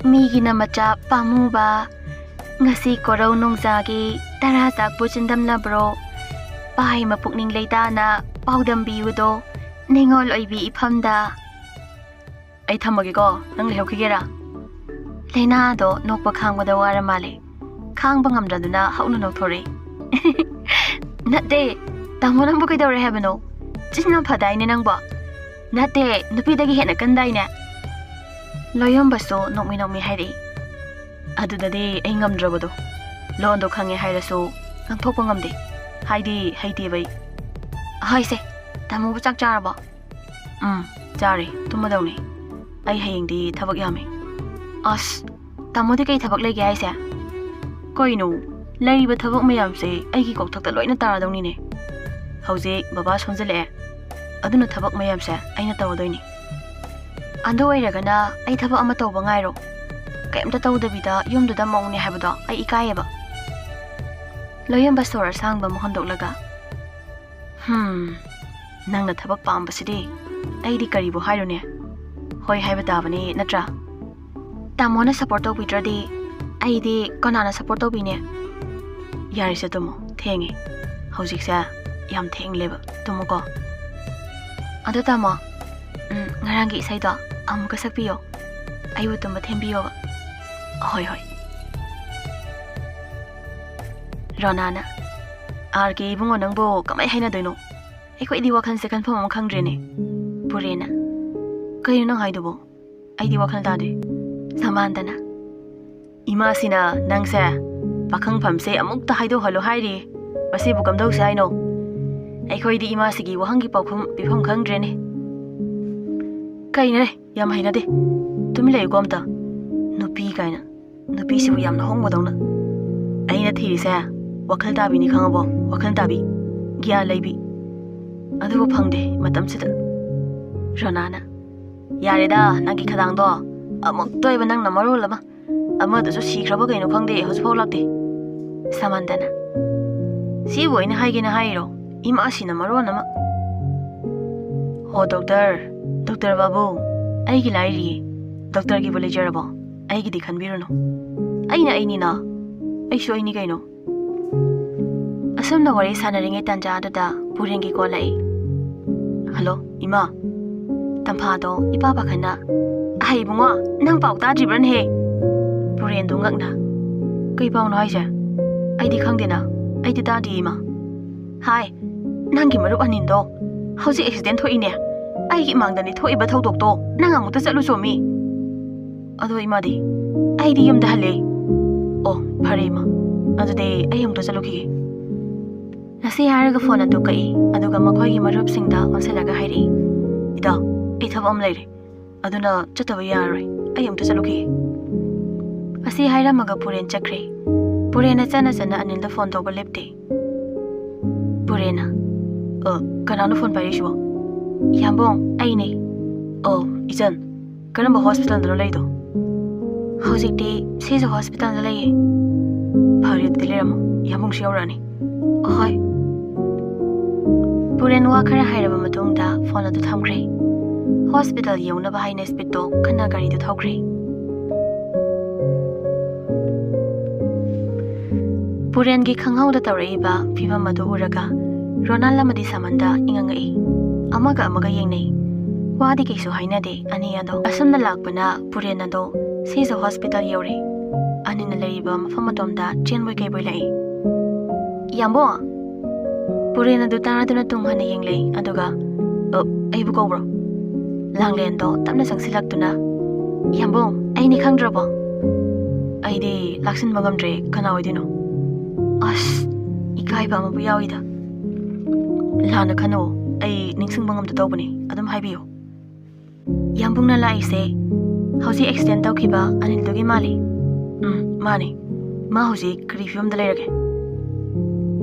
ꯃꯤꯒꯤꯅ ꯃꯆꯥ ꯄꯥꯝꯃꯨꯕ, ꯉꯁꯤ ꯀꯣꯔꯧ ꯅꯣꯡꯖꯥꯒꯤ ꯇꯔꯥ ꯆꯥꯛꯄꯨ ꯆꯤꯟꯗꯝꯅꯕ꯭ꯔꯣ? ꯄꯥꯏꯃ ꯄꯨꯛꯅꯤꯡ ꯂꯩꯇꯥꯅ ꯄꯥꯎꯗꯝꯕꯤꯌꯨꯗꯣ, ꯅꯤꯉꯣꯜ ꯑꯣꯏꯕꯤ ꯏꯐꯝꯗ꯫ ꯑꯩ ꯊꯝꯃꯒꯦꯀꯣ, ꯅꯪ ꯂꯩꯍꯧꯈꯤꯒꯦꯔꯥ? ꯂꯩꯅꯥꯗꯣ ꯅꯣꯛꯄ ꯈꯥꯡꯕꯗ ꯋꯥꯔ ꯃꯥꯜꯂꯦ꯫ ꯈꯥꯡꯕ ꯉꯝꯗ꯭ꯔꯗꯨꯅ ꯍꯧꯅ ꯅꯣꯛꯊꯣꯔꯛꯏ꯫ ꯅꯠꯇꯦ, ꯇꯥꯃꯣ ꯅꯪꯕꯨ ꯀꯩꯗꯧꯔꯦ ꯍꯥꯏꯕꯅꯣ? ꯆꯤꯟ ꯌꯥꯝ ꯐꯗꯥꯏꯅꯦ ꯅꯪꯕꯣ? ꯅꯠꯇꯦ, ꯅꯨꯄꯤꯗꯒꯤ ꯍꯦꯟꯅ ꯀꯟꯗꯥꯏꯅꯦ? ꯂꯣꯌꯣꯝꯕꯁꯨ ꯅꯣꯛꯃꯤ ꯅꯣꯛꯃꯤ ꯍꯥꯏꯔꯛꯏ꯫ ꯑꯗꯨꯗꯗꯤ ꯑꯩ ꯉꯝꯗ꯭ꯔꯕꯗꯣ꯫ ꯂꯣꯟꯗꯣ ꯈꯪꯉꯦ ꯍꯥꯏꯔꯁꯨ ꯉꯥꯡꯊꯣꯛꯄ ꯉꯝꯗꯦ꯫ ꯍꯥꯏꯗꯤ ꯍꯩꯇꯦꯕ ꯑꯩ꯫ ꯍꯣꯏꯁꯦ, ꯇꯥꯃꯣꯕꯨ ꯆꯥꯛ ꯆꯥꯔꯕꯣ? ꯎꯝ, ꯆꯥꯔꯦ, ꯇꯨꯝꯃꯗꯧꯅꯦ꯫ ꯑꯩ ꯍꯌꯦꯡꯗꯤ ꯊꯕꯛ ꯌꯥꯝꯃꯦ꯫ ꯑꯁ, ꯇꯥꯃꯣꯗꯤ ꯀꯩ ꯊꯕꯛ ꯂꯩꯒꯦ ꯍꯥꯏꯁꯦ? ꯀꯩꯅꯣ, ꯂꯩꯔꯤꯕ ꯊꯕꯛ ꯃꯌꯥꯝꯁꯦ ꯑꯩꯒꯤ ꯀꯣꯛꯊꯛꯇ ꯂꯣꯏꯅ ꯇꯥꯔꯗꯧꯅꯤꯅꯦ꯫ ꯍꯧꯖꯤꯛ ꯕꯕꯥ ꯁꯣꯟꯖꯜꯂꯛꯑꯦ, ꯑꯗꯨꯅ ꯊꯕꯛ ꯃꯌꯥꯝꯁꯦ ꯑꯩꯅ ꯇꯧꯔꯗꯣꯏꯅꯤ꯫ ꯑꯗꯨ ꯑꯣꯏꯔꯒꯅ ꯑꯩ ꯊꯕꯛ ꯑꯃ ꯇꯧꯕ ꯉꯥꯏꯔꯣ꯫ ꯀꯩꯝꯇ ꯇꯧꯗꯕꯤꯗ ꯌꯨꯝꯗꯨꯗ ꯃꯧꯅꯦ ꯍꯥꯏꯕꯗꯣ ꯑꯩ ꯏꯀꯥꯏꯌꯦꯕ꯫ ꯂꯣꯌꯝꯕ ꯁꯣꯔ ꯑꯁꯥꯡꯕ ꯑꯃ ꯍꯣꯟꯗꯣꯛꯂꯒ, "ꯍꯝ, ꯅꯪꯅ ꯊꯕꯛ ꯄꯥꯝꯕꯁꯤꯗꯤ ꯑꯩꯗꯤ ꯀꯔꯤꯕꯨ ꯍꯥꯏꯔꯨꯅꯦ? ꯍꯣꯏ ꯍꯥꯏꯕ ꯇꯥꯕꯅꯤ, ꯅꯠꯇ꯭ꯔꯥ? ꯇꯥꯃꯣꯅ ꯁꯞꯄꯣꯔꯠ ꯇꯧꯕꯤꯗ꯭ꯔꯗꯤ ꯑꯩꯗꯤ ꯀꯅꯥꯅ ꯁꯞꯄꯣꯔꯠ ꯇꯧꯕꯤꯅꯤ?" "ꯌꯥꯔꯦꯁꯦ ꯇꯨꯝꯃꯣ, ꯊꯦꯡꯉꯦ꯫ ꯍꯧꯖꯤꯛꯁꯦ ꯌꯥꯝ ꯊꯦꯡꯂꯦꯕ, ꯇꯨꯝꯃꯣꯀꯣ꯫ ꯑꯗꯣ ꯇꯥꯃꯣ, ꯎꯝ, ꯉꯔꯥꯡꯒꯤ ꯏꯁꯩꯗꯣ ꯑꯃꯨꯛꯀ ꯁꯛꯄꯤꯌꯣ꯫ ꯑꯩꯕꯨ ꯇꯨꯝꯕ ꯊꯦꯝꯕꯤꯌꯣꯕ꯫" "ꯍꯣꯏ, ꯍꯣꯏ꯫" ꯔꯣꯅꯥꯅ, "ꯑꯥꯔ ꯀꯦ ꯏꯕꯨꯡꯉꯣ, ꯅꯪꯕꯨ ꯀꯃꯥꯏ ꯍꯥꯏꯅꯗꯣꯏꯅꯣ? ꯑꯩꯈꯣꯏꯗꯤ ꯋꯥꯈꯜꯁꯦ ꯈꯟꯐꯝ ꯑꯃ ꯈꯪꯗ꯭ꯔꯦꯅꯦ꯫ ꯄꯨꯔꯦꯟꯅ, "ꯀꯩꯅꯣ ꯅꯪ ꯍꯥꯏꯗꯨꯕꯣ? ꯑꯩꯗꯤ ꯋꯥꯈꯜ ꯇꯥꯗꯦ꯫" ꯁꯃꯥꯟꯇꯅ, "ꯏꯃꯥꯁꯤꯅ ꯅꯪꯁꯦ ꯄꯥꯈꯪꯐꯝꯁꯦ ꯑꯃꯨꯛꯇ ꯍꯥꯏꯗꯣꯛꯍꯜꯂꯣ ꯍꯥꯏꯔꯤ꯫ ꯃꯁꯤꯕꯨ ꯀꯝꯗꯧꯁꯦ ꯍꯥꯏꯅꯣ? ꯑꯩꯈꯣꯏꯗꯤ ꯏꯃꯥꯁꯤꯒꯤ ꯋꯥꯍꯪꯒꯤ ꯄꯥꯎꯈꯨꯝ ꯄꯤꯐꯝ ꯈꯪꯗ꯭ꯔꯦꯅꯦ꯫" "ꯀꯩꯅꯣꯅꯦ, ꯌꯥꯝ ꯍꯩꯅꯗꯦ꯫ ꯇꯨꯃꯤꯟ ꯂꯩꯌꯨꯀꯣ ꯑꯝꯇ꯫ ꯅꯨꯄꯤ ꯀꯥꯏꯅ, ꯅꯨꯄꯤꯁꯤꯕꯨ ꯌꯥꯝꯅ ꯍꯣꯡꯕꯗꯧꯅ꯫ ꯑꯩꯅ ꯊꯤꯔꯤꯁꯦ ꯋꯥꯈꯜ ꯇꯥꯕꯤꯅꯤ, ꯈꯪꯉꯕꯣ? ꯋꯥꯈꯜ ꯇꯥꯕꯤ, ꯒ꯭ꯌꯥꯟ ꯂꯩꯕꯤ꯫ ꯑꯗꯨꯕꯨ ꯐꯪꯗꯦ ꯃꯇꯝꯁꯤꯗ꯫" ꯔꯣꯅꯥꯅ, "ꯌꯥꯔꯦꯗ, ꯅꯪꯒꯤ ꯈꯗꯥꯡꯗꯣ꯫ ꯑꯃꯨꯛꯇ ꯑꯣꯏꯕ ꯅꯪꯅ ꯃꯔꯣꯜ ꯑꯃ꯫ ꯑꯃꯗꯨꯁꯨ ꯁꯤꯈ꯭ꯔꯕ ꯀꯩꯅꯣ ꯈꯪꯗꯦ, ꯍꯧꯖꯤꯛꯐꯥꯎ ꯂꯥꯛꯇꯦ꯫" ꯁꯃꯥꯟꯇꯅ, "ꯁꯤꯕꯨ ꯑꯩꯅ ꯍꯥꯏꯒꯦꯅ ꯍꯥꯏꯔꯤꯔꯣ? ꯏꯃꯥꯁꯤꯅ ꯃꯔꯣꯟ ꯑꯃ꯫" "ꯍꯣ ꯗꯣꯛꯇꯔ, ꯗꯣꯛꯇꯔ ꯕꯥꯕꯨ, ꯑꯩꯒꯤ ꯂꯥꯏꯔꯤꯌꯦ꯫ ꯗꯣꯛꯇꯔꯒꯤꯕꯨ ꯂꯩꯖꯔꯕꯣ? ꯑꯩꯒꯤꯗꯤ ꯈꯟꯕꯤꯔꯨꯅꯨ꯫ ꯑꯩꯅ ꯑꯩꯅꯤꯅ꯫ ꯑꯩꯁꯨ ꯑꯩꯅꯤ ꯀꯩꯅꯣ꯫" ꯑꯁꯨꯝꯅ ꯋꯥꯔꯤ ꯁꯥꯟꯅꯔꯤꯉꯩ ꯇꯥꯟꯖꯥ ꯑꯗꯨꯗ ꯄꯨꯔꯦꯟꯒꯤ ꯀꯣꯜ ꯂꯥꯛꯏ꯫ "ꯍꯜꯂꯣ, ꯏꯃꯥ꯫" ꯇꯝꯐꯥꯗꯣ ꯏꯄꯥ ꯄꯥꯈꯠꯅ, "ꯑꯍꯩ ꯏꯕꯨꯡꯉꯣ, ꯅꯪ ꯄꯥꯎ ꯇꯥꯗ꯭ꯔꯤꯕ꯭ꯔꯅꯦꯍꯦ?" ꯄꯨꯔꯦꯟꯗꯣ ꯉꯛꯅ, "ꯀꯩ ꯄꯥꯎꯅꯣ ꯍꯥꯏꯁꯦ? ꯑꯩꯗꯤ ꯈꯪꯗꯦꯅ, ꯑꯩꯗꯤ ꯇꯥꯗꯦ ꯏꯃꯥ꯫" "ꯍꯥꯏ, ꯅꯪꯒꯤ ꯃꯔꯨꯞ ꯑꯅꯤꯟꯗꯣ ꯍꯧꯖꯤꯛ ꯑꯦꯛꯁꯤꯗꯦꯟ ꯊꯣꯛꯏꯅꯦ꯫ ꯑꯩꯒꯤ ꯏꯃꯥꯡꯗꯅꯤ ꯊꯣꯛꯏꯕ ꯊꯧꯗꯣꯛꯇꯣ, ꯅꯪ ꯑꯃꯨꯛꯇ ꯆꯠꯂꯨ ꯆꯣꯃꯤ꯫" "ꯑꯗꯣ ꯏꯃꯥꯗꯤ?" "ꯑꯩꯗꯤ ꯌꯨꯝꯗ ꯍꯜꯂꯦ꯫" "ꯑꯣ, ꯐꯔꯦ ꯏꯃꯥ, ꯑꯗꯨꯗꯤ ꯑꯩ ꯑꯃꯨꯛꯇ ꯆꯠꯂꯨꯈꯤꯒꯦ꯫" ꯉꯁꯤ ꯍꯥꯏꯔꯒ ꯐꯣꯟ ꯑꯗꯨ ꯀꯛꯏ, ꯑꯗꯨꯒ ꯃꯈꯣꯏꯒꯤ ꯃꯔꯨꯞꯁꯤꯡꯗ ꯑꯣꯟꯁꯤꯜꯂꯒ ꯍꯥꯏꯔꯛꯏ, "ꯏꯇꯥꯎ, ꯑꯩ ꯊꯕꯛ ꯑꯃ ꯂꯩꯔꯦ, ꯑꯗꯨꯅ ꯆꯠꯇꯕ ꯌꯥꯔꯔꯣꯏ, ꯑꯩ ꯑꯃꯨꯛꯇ ꯆꯠꯂꯨꯈꯤꯒꯦ꯫" ꯑꯁꯤ ꯍꯥꯏꯔꯝꯃꯒ ꯄꯨꯔꯦꯟ ꯆꯠꯈ꯭ꯔꯦ꯫ ꯄꯨꯔꯦꯟꯅ ꯆꯠꯅ ꯆꯠꯅ ꯑꯅꯤꯜꯗ ꯐꯣꯟ ꯇꯧꯕ ꯂꯦꯞꯇꯦ꯫ ꯄꯨꯔꯦꯟꯅ, "ꯑ, ꯀꯅꯥꯅꯣ ꯐꯣꯟ ꯄꯥꯏꯔꯛꯏꯁꯤꯕꯣ?" "ꯌꯥꯝꯕꯣꯡ, ꯑꯩꯅꯦ꯫" "ꯑꯣ, ꯏꯆꯟ, ꯀꯔꯝꯕ ꯍꯣꯁꯄꯤꯇꯥꯜꯗꯅꯣ ꯂꯩꯗꯣ?" "ꯍꯧꯖꯤꯛꯇꯤ ꯁꯤꯖ ꯍꯣꯁꯄꯤꯇꯥꯜꯗ ꯂꯩꯌꯦ꯫" "ꯐꯔꯦ, ꯑꯗꯨꯗꯤ ꯂꯩꯔꯝꯃꯣ, ꯌꯥꯝꯕꯨꯡꯁꯨ ꯌꯧꯔꯛꯑꯅꯤ꯫" "ꯑꯍꯣꯏ꯫" ꯄꯨꯔꯦꯟ ꯋꯥ ꯈꯔ ꯍꯥꯏꯔꯕ ꯃꯇꯨꯡꯗ ꯐꯣꯟ ꯑꯗꯨ ꯊꯝꯈ꯭ꯔꯦ꯫ ꯍꯣꯁꯄꯤꯇꯥꯜ ꯌꯧꯅꯕ ꯍꯥꯏꯅ ꯁ꯭ꯄꯤꯠꯇꯣ ꯀꯟꯅ ꯒꯥꯔꯤꯗꯨ ꯊꯧꯈ꯭ꯔꯦ꯫ ꯄꯨꯔꯦꯟꯒꯤ ꯈꯪꯍꯧꯗ ꯇꯧꯔꯛꯏꯕ ꯐꯤꯕꯝ ꯑꯗꯨ ꯎꯔꯒ ꯔꯣꯅꯥꯜ ꯑꯃꯗꯤ ꯁꯃꯟꯗ ꯏꯉꯛꯉꯛꯏ꯫ ꯑꯃꯒ ꯑꯃꯒ ꯌꯦꯡꯅꯩ꯫ ꯋꯥꯗꯤ ꯀꯩꯁꯨ ꯍꯥꯏꯅꯗꯦ ꯑꯅꯤ ꯑꯗꯣ꯫ ꯑꯁꯨꯝꯅ ꯂꯥꯛꯄꯅ ꯄꯨꯔꯦꯟ ꯑꯗꯣ ꯁꯤꯖ ꯍꯣꯁꯄꯤꯇꯥꯜ ꯌꯧꯔꯦ꯫ ꯑꯅꯤꯅ ꯂꯩꯔꯤꯕ ꯃꯐꯝ ꯑꯗꯣꯝꯗ ꯆꯦꯟꯕꯣꯏ ꯀꯩꯕꯣꯏ ꯂꯥꯛꯏ꯫ "ꯌꯥꯝꯕꯣ!" ꯄꯨꯔꯦꯟ ꯑꯗꯨ ꯇꯥꯔꯗꯨꯅ ꯇꯨꯡ ꯍꯟꯅ ꯌꯦꯡꯂꯦ, ꯑꯗꯨꯒ, "ꯑ, ꯑꯩꯕꯨ ꯀꯧꯕ꯭ꯔꯣ?" ꯂꯥꯡꯂꯦꯟꯗꯣ ꯇꯞꯅ ꯆꯪꯁꯤꯜꯂꯛꯇꯨꯅ, "ꯏꯌꯥꯝꯕꯣꯡ, ꯑꯩꯅꯤ ꯈꯪꯗ꯭ꯔꯕꯣ?" ꯑꯩꯗꯤ ꯂꯥꯛꯁꯤꯟꯕ ꯉꯝꯗ꯭ꯔꯦ, ꯀꯅꯥ ꯑꯣꯏꯗꯣꯏꯅꯣ? ꯑꯁ, ꯏꯀꯥꯏꯕ ꯑꯃꯕꯨ ꯌꯥꯎꯏꯗ꯫ "ꯂꯥꯟꯅ ꯈꯟꯅꯨ, ꯑꯩ ꯅꯤꯡꯁꯤꯡꯕ ꯉꯝꯗ ꯇꯧꯕꯅꯤ, ꯑꯗꯨꯝ ꯍꯥꯏꯕꯤꯌꯨ꯫" "ꯏꯌꯥꯝꯕꯨꯡꯅ ꯂꯥꯛꯏꯁꯦ ꯍꯧꯖꯤꯛ ꯑꯦꯛꯁꯤꯗꯦꯟ ꯇꯧꯈꯤꯕ ꯑꯅꯤꯜꯗꯨꯒꯤ ꯃꯥꯜꯂꯤ꯫" "ꯎꯝ, ꯃꯥꯅꯤ꯫ ꯃꯥ ꯍꯧꯖꯤꯛ ꯀꯔꯤ ꯐꯤꯕꯝꯗ ꯂꯩꯔꯒꯦ?"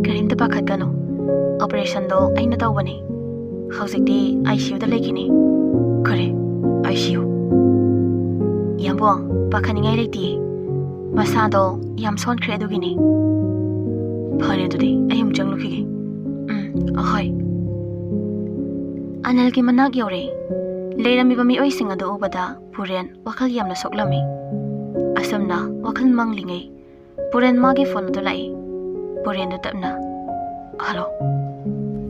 "ꯀꯔꯤꯝꯇ ꯄꯥꯈꯠꯀꯅꯨ, ꯑꯣꯄꯔꯦꯁꯟꯗꯣ ꯑꯩꯅ ꯇꯧꯕꯅꯤ꯫ ꯍꯧꯖꯤꯛꯇꯤ ꯑꯥꯏ ꯁꯤ ꯌꯨꯗ ꯂꯩꯈꯤꯅꯤ꯫" "ꯀꯔꯤ? I C U?" "ꯏꯌꯥꯝꯕꯣꯡ, ꯄꯥꯈꯠꯅꯤꯡꯉꯥꯏ ꯂꯩꯇꯤꯌꯦ꯫ ꯃꯁꯥꯗꯣ ꯌꯥꯝ ꯁꯣꯟꯈ꯭ꯔꯦ, ꯑꯗꯨꯒꯤꯅꯤ꯫" "ꯐꯔꯦ, ꯑꯗꯨꯗꯤ ꯑꯩ ꯑꯃꯨꯛ ꯆꯪꯂꯨꯈꯤꯒꯦ꯫" "ꯎꯝ, ꯑꯍꯣꯏ꯫" ꯑꯅꯤꯜꯒꯤ ꯃꯅꯥꯛ ꯌꯧꯔꯦ꯫ ꯂꯩꯔꯝꯃꯤꯕ ꯃꯤꯑꯣꯏꯁꯤꯡ ꯑꯗꯨ ꯎꯕꯗ ꯄꯨꯔꯦꯟ ꯋꯥꯈꯜ ꯌꯥꯝꯅ ꯁꯣꯛꯂꯝꯃꯤ꯫ ꯑꯁꯨꯝꯅ ꯋꯥꯈꯜ ꯃꯪꯂꯤꯉꯩ ꯄꯨꯔꯦꯟ ꯃꯥꯒꯤ ꯐꯣꯟ ꯑꯗꯨ ꯂꯥꯛꯏ꯫ ꯄꯨꯔꯦꯟꯗꯨ ꯇꯞꯅ, "ꯍꯜꯂꯣ꯫"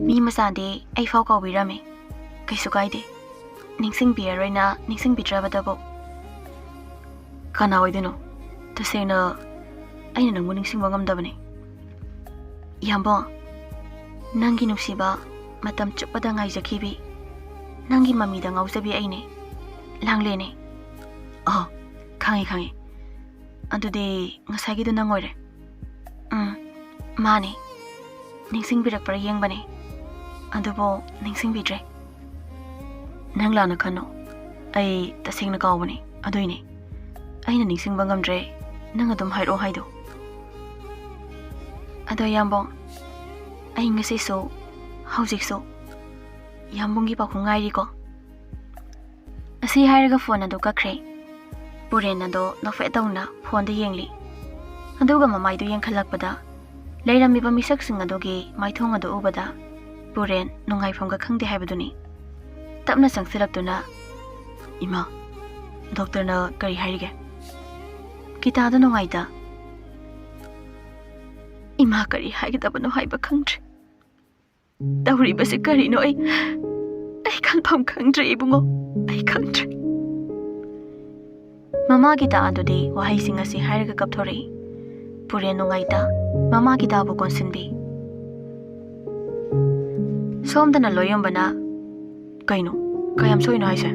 "ꯃꯤ ꯃꯆꯥꯗꯤ ꯑꯩ ꯐꯥꯎ ꯀꯥꯎꯕꯤꯔꯝꯃꯤ꯫ ꯀꯩꯁꯨ ꯀꯥꯏꯗꯦ꯫ ꯅꯤꯡꯁꯤꯡꯕꯤꯔꯔꯣꯏꯅ ꯅꯤꯡꯁꯤꯡꯕꯤꯗ꯭ꯔꯕꯗꯕꯨ꯫" "ꯀꯅꯥ ꯑꯣꯏꯗꯣꯏꯅꯣ? ꯇꯁꯦꯡꯅ ꯑꯩꯅ ꯅꯪꯕꯨ ꯅꯤꯡꯁꯤꯡꯕ ꯉꯝꯗꯕꯅꯤ꯫" "ꯏꯌꯥꯝꯕꯣ, ꯅꯪꯒꯤ ꯅꯨꯡꯁꯤꯕ, ꯃꯇꯝ ꯆꯨꯞꯄꯗ ꯉꯥꯏꯖꯈꯤꯕꯤ, ꯅꯪꯒꯤ ꯃꯃꯤꯗ ꯉꯥꯎꯖꯕꯤ ꯑꯩꯅꯦ, ꯂꯥꯡꯂꯦꯟꯅꯦ꯫" "ꯑꯣ, ꯈꯪꯉꯦ, ꯈꯪꯉꯦ꯫ ꯑꯗꯨꯗꯤ ꯉꯁꯥꯏꯒꯤꯗꯣ ꯅꯪ ꯑꯣꯏꯔꯦ꯫" "ꯎꯝ, ꯃꯥꯅꯦ꯫ ꯅꯤꯡꯁꯤꯡꯕꯤꯔꯛꯄ꯭ꯔꯥ ꯌꯦꯡꯕꯅꯦ, ꯑꯗꯨꯕꯨ ꯅꯤꯡꯁꯤꯡꯕꯤꯗ꯭ꯔꯦ꯫" "ꯅꯪ ꯂꯥꯟꯅ ꯈꯟꯅꯨ, ꯑꯩ ꯇꯁꯦꯡꯅ ꯀꯥꯎꯕꯅꯤ, ꯑꯗꯨꯏꯅꯦ꯫ ꯑꯩꯅ ꯅꯤꯡꯁꯤꯡꯕ ꯉꯝꯗ꯭ꯔꯦ, ꯅꯪ ꯑꯗꯨꯝ ꯍꯥꯏꯔꯛꯑꯣ ꯍꯥꯏꯗꯣ꯫" "ꯑꯗꯣ ꯏꯌꯥꯝꯕꯣ, ꯑꯩ ꯉꯁꯤꯁꯨ, ꯍꯧꯖꯤꯛꯁꯨ ꯏꯌꯥꯝꯕꯨꯡꯒꯤ ꯄꯥꯎꯈꯨꯝ ꯉꯥꯏꯔꯤꯀꯣ꯫" ꯑꯁꯤ ꯍꯥꯏꯔꯒ ꯐꯣꯟ ꯑꯗꯨ ꯀꯛꯈ꯭ꯔꯦ꯫ ꯄꯨꯔꯦꯟ ꯑꯗꯣ ꯅꯣꯛꯐꯦꯠ ꯇꯧꯅ ꯐꯣꯟꯗ ꯌꯦꯡꯂꯤ꯫ ꯑꯗꯨꯒ ꯃꯃꯥꯏꯗꯨ ꯌꯦꯡꯈꯠꯂꯛꯄꯗ, ꯂꯩꯔꯝꯃꯤꯕ ꯃꯤꯁꯛꯁꯤꯡ ꯑꯗꯨꯒꯤ ꯃꯥꯏꯊꯣꯡ ꯑꯗꯨ ꯎꯕꯗ, ꯄꯨꯔꯦꯟ ꯅꯨꯡꯉꯥꯏꯐꯝꯒ ꯈꯪꯗꯦ ꯍꯥꯏꯕꯗꯨꯅꯤ꯫ ꯇꯞꯅ ꯆꯪꯁꯤꯜꯂꯛꯇꯨꯅ, "ꯏꯃꯥ, ꯗꯣꯛꯇꯔꯅ ꯀꯔꯤ ꯍꯥꯏꯔꯤꯒꯦ?" ꯒꯤꯇꯥꯗ ꯅꯨꯡꯉꯥꯏꯇ, "ꯏꯃꯥ ꯀꯔꯤ ꯍꯥꯏꯒꯗꯕꯅꯣ ꯍꯥꯏꯕ ꯈꯪꯗ꯭ꯔꯦ꯫ ꯇꯧꯔꯤꯕꯁꯤ ꯀꯔꯤꯅꯣ? ꯑꯩ, ꯑꯩ ꯈꯟꯐꯝ ꯈꯪꯗ꯭ꯔꯦ ꯏꯕꯨꯡꯉꯣ, ꯑꯩ ꯈꯪꯗ꯭ꯔꯦ꯫" ꯃꯃꯥ ꯒꯤꯇꯥ ꯑꯗꯨꯗꯤ ꯋꯥꯍꯩꯁꯤꯡ ꯑꯁꯤ ꯍꯥꯏꯔꯒ ꯀꯞꯊꯣꯔꯛꯏ꯫ ꯄꯨꯔꯦꯟ ꯅꯨꯡꯉꯥꯏꯇ ꯃꯃꯥ ꯒꯤꯇꯥꯕꯨ ꯀꯣꯟꯁꯤꯟꯕꯤ꯫ ꯁꯣꯝꯗꯅ ꯂꯣꯏꯌꯣꯟꯕꯅ, "ꯀꯩꯅꯣ? ꯀꯌꯥꯝ ꯁꯣꯛꯏꯅꯣ ꯍꯥꯏꯁꯦ?"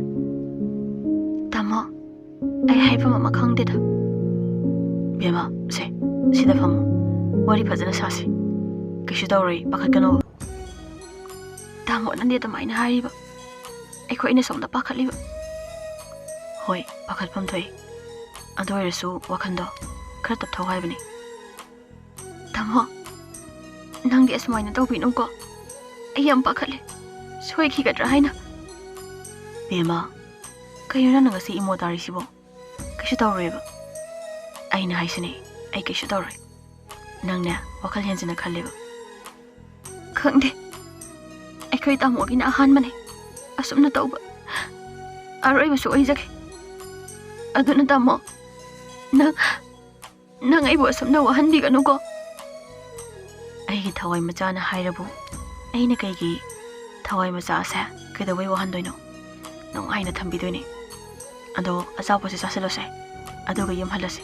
"ꯇꯥꯃꯣ, ꯑꯩ ꯍꯥꯏꯐꯝ ꯑꯃ ꯈꯪꯗꯦꯗ꯫" "ꯕꯦꯝꯃ, ꯁꯦ, ꯁꯤꯗ ꯐꯝꯃꯣ꯫ ꯋꯥꯔꯤ ꯐꯖꯅ ꯁꯥꯁꯤ꯫ ꯀꯩꯁꯨ ꯇꯧꯔꯣꯏ, ꯄꯥꯈꯠꯀꯅꯣ꯫" "ꯇꯥꯃꯣ, ꯅꯪꯗꯤ ꯑꯗꯨꯃꯥꯏꯅ ꯍꯥꯏꯔꯤꯕ? ꯑꯩꯈꯣꯏꯅ ꯁꯣꯝꯗ ꯄꯥꯈꯠꯂꯤꯕ꯫" "ꯍꯣꯏ, ꯄꯥꯈꯠꯐꯝ ꯊꯣꯛꯏ꯫ ꯑꯗꯨ ꯑꯣꯏꯔꯁꯨ ꯋꯥꯈꯜꯗꯣ ꯈꯔ ꯇꯞꯊꯧ ꯍꯥꯏꯕꯅꯤ꯫" "ꯇꯥꯃꯣ, ꯅꯪꯗꯤ ꯑꯁꯨꯃꯥꯏꯅ ꯇꯧꯕꯤꯅꯨꯀꯣ꯫ ꯑꯩ ꯌꯥꯝ ꯄꯥꯈꯠꯂꯦ, ꯁꯣꯏꯈꯤꯒꯗ꯭ꯔꯥ ꯍꯥꯏꯅ꯫" "ꯕꯦꯝꯃ, ꯀꯩꯅꯣ ꯅꯪꯅ ꯉꯁꯤ ꯏꯃꯣ ꯇꯥꯔꯤꯁꯤꯕꯣ? ꯀꯩꯁꯨ ꯇꯧꯔꯣꯏꯕ꯫ ꯑꯩꯅ ꯍꯥꯏꯁꯤꯅꯦ, ꯑꯩ ꯀꯩꯁꯨ ꯇꯧꯔꯣꯏ꯫ ꯅꯪꯅꯦ, ꯋꯥꯈꯜ ꯍꯦꯟꯖꯤꯟꯅ ꯈꯜꯂꯦꯕ꯫" "ꯈꯪꯗꯦ, ꯑꯩꯈꯣꯏ ꯇꯥꯃꯣꯒꯤꯅ ꯑꯍꯥꯟꯕꯅꯦ ꯑꯁꯨꯝꯅ ꯇꯧꯕ꯫ ꯑꯔꯣꯏꯕꯁꯨ ꯑꯣꯏꯖꯒꯦ꯫ ꯑꯗꯨꯅ ꯇꯥꯃꯣ, ꯅꯪ, ꯅꯪ ꯑꯩꯕꯨ ꯑꯁꯨꯝꯅ ꯋꯥꯍꯟꯕꯤꯒꯅꯨꯀꯣ꯫" "ꯑꯩꯒꯤ ꯊꯋꯥꯏ ꯃꯆꯥꯅ ꯍꯥꯏꯔꯕꯨ ꯑꯩꯅ ꯀꯩꯒꯤ ꯊꯋꯥꯏ ꯃꯆꯥ ꯑꯁꯦ ꯀꯩꯗꯧꯕꯩ ꯋꯥꯍꯟꯗꯣꯏꯅꯣ? ꯅꯨꯡꯉꯥꯏꯅ ꯊꯝꯕꯤꯗꯣꯏꯅꯦ꯫ ꯑꯗꯣ ꯑꯆꯥꯄꯣꯠꯁꯦ ꯆꯥꯁꯤꯜꯂꯣꯁꯦ, ꯑꯗꯨꯒ ꯌꯨꯝ ꯍꯜꯂꯁꯦ꯫"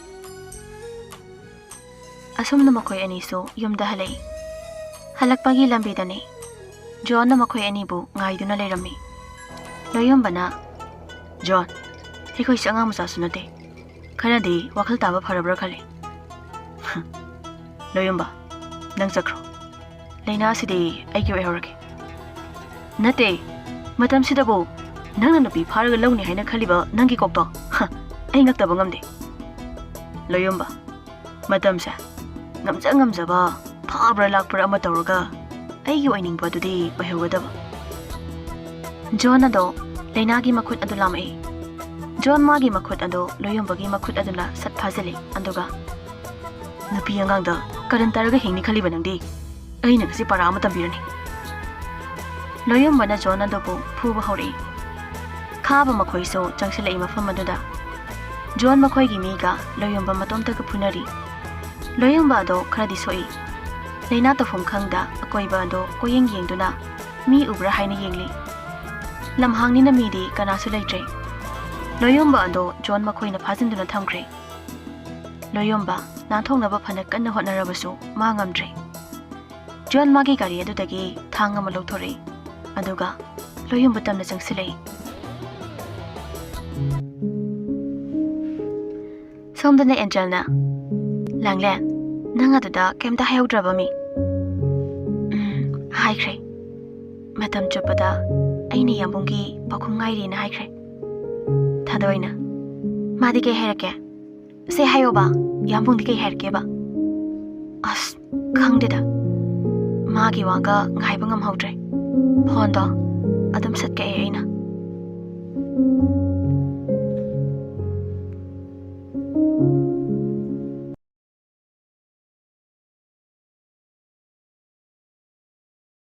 ꯑꯁꯨꯝꯅ ꯃꯈꯣꯏ ꯑꯅꯤꯁꯨ ꯌꯨꯝꯗ ꯍꯜꯂꯛꯏ꯫ ꯍꯜꯂꯛꯄꯒꯤ ꯂꯝꯕꯤꯗꯅꯤ ꯖꯣꯟꯅ ꯃꯈꯣꯏ ꯑꯅꯤꯕꯨ ꯉꯥꯏꯗꯨꯅ ꯂꯩꯔꯝꯃꯤ꯫ ꯂꯣꯌꯣꯟꯕꯅ, "ꯖꯣꯟ, ꯑꯩꯈꯣꯏꯁꯦ ꯑꯉꯥꯡ ꯃꯆꯥꯁꯨ ꯅꯠꯇꯦ꯫ ꯈꯔꯗꯤ ꯋꯥꯈꯜ ꯇꯥꯕ ꯐꯔꯕ꯭ꯔꯥ ꯈꯜꯂꯤ꯫" "ꯂꯣꯌꯣꯟꯕ, ꯅꯪ ꯆꯠꯈ꯭ꯔꯣ꯫ ꯂꯩꯅꯥ ꯑꯁꯤꯗꯤ ꯑꯩꯒꯤ ꯑꯣꯏꯍꯧꯔꯒꯦ꯫" "ꯅꯠꯇꯦ, ꯃꯇꯝꯁꯤꯗꯕꯨ ꯅꯪꯅ ꯅꯨꯄꯤ ꯐꯥꯔꯒ ꯂꯧꯅꯤ ꯍꯥꯏꯅ ꯈꯜꯂꯤꯕ ꯅꯪꯒꯤ ꯀꯣꯛꯇꯣ, ꯍ, ꯑꯩ ꯉꯛꯇꯕ ꯉꯝꯗꯦ꯫" "ꯂꯣꯌꯣꯟꯕ, ꯃꯇꯝꯁꯦ ꯉꯝꯖ ꯉꯝꯖꯕ ꯐꯥꯕ꯭ꯔꯥ ꯂꯥꯛꯄ꯭ꯔꯥ ꯑꯃ ꯇꯧꯔꯒ ꯑꯩꯒꯤ ꯑꯣꯏꯅꯤꯡꯕ ꯑꯗꯨꯗꯤ ꯑꯣꯏꯍꯧꯒꯗꯕ꯫" ꯖꯣꯟ ꯑꯗꯣ ꯂꯩꯅꯥꯒꯤ ꯃꯈꯨꯠ ꯑꯗꯨ ꯂꯥꯝꯃꯛꯏ꯫ ꯖꯣꯟ ꯃꯥꯒꯤ ꯃꯈꯨꯠ ꯑꯗꯨ ꯂꯣꯌꯣꯟꯕꯒꯤ ꯃꯈꯨꯠ ꯑꯗꯨꯅ ꯁꯠ ꯐꯥꯖꯤꯜꯂꯤ, ꯑꯗꯨꯒ, "ꯅꯨꯄꯤ ꯑꯉꯥꯡꯗ ꯀꯔꯟ ꯇꯥꯔꯒ ꯍꯤꯡꯅꯤ ꯈꯜꯂꯤꯕ ꯅꯪꯗꯤ? ꯑꯩꯅ ꯉꯁꯤ ꯄꯥꯔꯥ ꯑꯃ ꯇꯝꯕꯤꯔꯅꯤ꯫" ꯂꯣꯌꯣꯟꯕꯅ ꯖꯣꯟ ꯑꯗꯨꯕꯨ ꯐꯨꯕ ꯍꯧꯔꯛꯏ꯫ ꯈꯥꯕ ꯃꯈꯣꯏꯁꯨ ꯆꯪꯁꯤꯜꯂꯛꯏ ꯃꯐꯝ ꯑꯗꯨꯗ꯫ ꯖꯣꯟ ꯃꯈꯣꯏꯒꯤ ꯃꯤꯒ ꯂꯣꯌꯣꯟꯕ ꯃꯇꯣꯝꯇꯒ ꯐꯨꯅꯔꯤ꯫ ꯂꯣꯌꯣꯟꯕ ꯑꯗꯣ ꯈꯔꯗꯤ ꯁꯣꯛꯏ꯫ ꯂꯩꯅꯥ ꯇꯧꯐꯝ ꯈꯪꯗ ꯑꯀꯣꯏꯕ ꯑꯗꯣ ꯀꯣꯏꯌꯦꯡ ꯌꯦꯡꯗꯨꯅ ꯃꯤ ꯎꯕ꯭ꯔꯥ ꯍꯥꯏꯅ ꯌꯦꯡꯂꯤ꯫ ꯂꯝꯍꯥꯡꯅꯤꯅ ꯃꯤꯗꯤ ꯀꯅꯥꯁꯨ ꯂꯩꯇ꯭ꯔꯦ꯫ ꯂꯣꯌꯣꯟꯕ ꯑꯗꯣ ꯖꯣꯟ ꯃꯈꯣꯏꯅ ꯐꯥꯖꯤꯟꯗꯨꯅ ꯊꯝꯈ꯭ꯔꯦ꯫ ꯂꯣꯌꯣꯟꯕ ꯅꯥꯟꯊꯣꯛꯅꯕ ꯐꯅ ꯀꯟꯅ ꯍꯣꯠꯅꯔꯕꯁꯨ ꯃꯥ ꯉꯝꯗ꯭ꯔꯦ꯫ ꯖꯣꯟ ꯃꯥꯒꯤ ꯒꯥꯔꯤ ꯑꯗꯨꯗꯒꯤ ꯊꯥꯡ ꯑꯃ ꯂꯧꯊꯣꯔꯛꯏ, ꯑꯗꯨꯒ ꯂꯣꯌꯨꯝꯕꯨ ꯇꯝꯅ ꯆꯪꯁꯤꯜꯂꯛꯏ꯫ ꯁꯣꯝꯗꯅ ꯑꯦꯟꯖꯦꯜꯅ, "ꯂꯥꯡꯂꯦꯟ, ꯅꯪ ꯑꯗꯨꯗ ꯀꯩꯝꯇ ꯍꯥꯏꯍꯧꯗ꯭ꯔꯕ ꯃꯤ?" "ꯎꯝ, ꯍꯥꯏꯈ꯭ꯔꯦ꯫ ꯃꯇꯝ ꯆꯨꯞꯄꯗ ꯑꯩꯅ ꯌꯥꯝꯕꯨꯡꯒꯤ ꯄꯥꯎꯈꯨꯝ ꯉꯥꯏꯔꯤꯅ ꯍꯥꯏꯈ꯭ꯔꯦ꯫" ꯊꯥꯗꯣꯏꯅ, "ꯃꯥꯗꯤ ꯀꯩ ꯍꯥꯏꯔꯛꯀꯦ? ꯁꯦ ꯍꯥꯏꯌꯣꯕ, ꯌꯥꯝꯕꯨꯡꯗꯤ ꯀꯩ ꯍꯥꯏꯔꯛꯀꯦꯕ?" "ꯑꯁ, ꯈꯪꯗꯦꯗ꯫ ꯃꯥꯒꯤ ꯋꯥꯒ ꯉꯥꯏꯕ ꯉꯝꯍꯧꯗ꯭ꯔꯦ꯫ ꯐꯣꯟꯗꯣ ꯑꯗꯨꯝ ꯁꯠ ꯀꯛꯑꯦ ꯑꯩꯅ꯫"